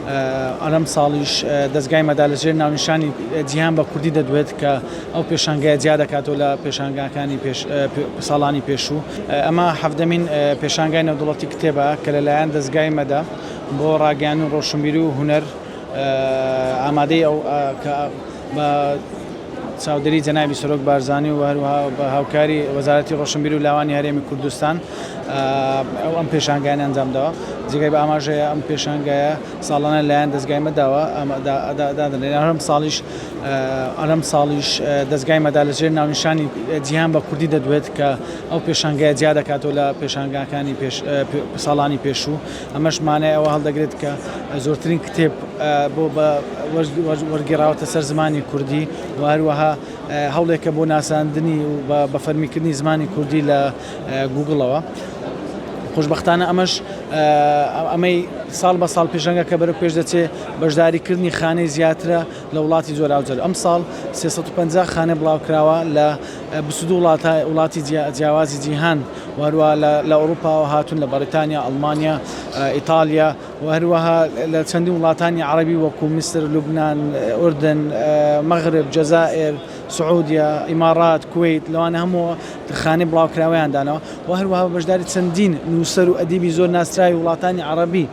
ئەم ساڵیش دەزگای مەدا لە ژێر ناونیشانی جیهان بە کوردی دەدوێت کە ئەو پێشانگایە جیا دەکاتەوە لە پێشانگاکانی ساڵانی پێشوو. ئەمە حەڤدەمین پێشانگای نێودەوڵەتی کتێبە کە لەلایەن دەزگای مەدا بۆ ڕاگەیاندن و ڕۆشنبیری و هونەر ئامادەی ئەو کە بە چاودێری جەنابی سەرۆک بارزانی و هەروەها بە هاوکاری وەزارەتی ڕۆشنبیری و لاوانی هەرێمی کوردستان ئەو ئەم پێشانگایانە ئەنجامداوە. جێگای بە ئاماژەیە ئەم پێشانگایە ساڵانە لەلایەن دەزگای مەداوە دادەنرێت. هەر ساڵیش ئەم ساڵیش دەزگای مەدا لە ژێر ناونیشانی جیهان بە کوردی دەدوێت کە ئەو پێشانگایە جیا دەکاتەوە لە پێشانگاکانی ساڵانی پێشوو. ئەمەش مانای ئەوە هەڵدەگرێت کە زۆرترین کتێب بۆ بە وەرگێڕاوەتە سەر زمانی کوردی و هەروەها هەوڵێکە بۆ ناساندنی و بە فەرمیکردنی زمانی کوردی لە گوگڵەوە. خۆشبەختانە ئەمەش ئەمەی ساڵ بە ساڵ پێشەنگەکە بەرەو پێش دەچێ بەشداریکردنی خانەی زیاترە لە وڵاتی جۆراوجۆر ئەمساڵ 350 خانە بڵاوکراوە لە 22 وڵاتە وڵاتی جیاوازی جیهان و هەروەها لە ئەوروپاوە هاتوون لە بەریتانیا، ئەڵمانیا، ئیتالیا و هەروەها لە چەندین وڵاتانی عەرەبی وەکو میسر، لوبنان، ئوردن، مەغرب، جەزائیر، سعودیە، ئیمارات، کوەیت لەوانە هەموو خانەی بڵاوکراوەیان داناوە و هەروەها بە بەشداری چەندین نووسەر و ئەدیبی زۆر ناسراوی وڵاتانی عەرەبی.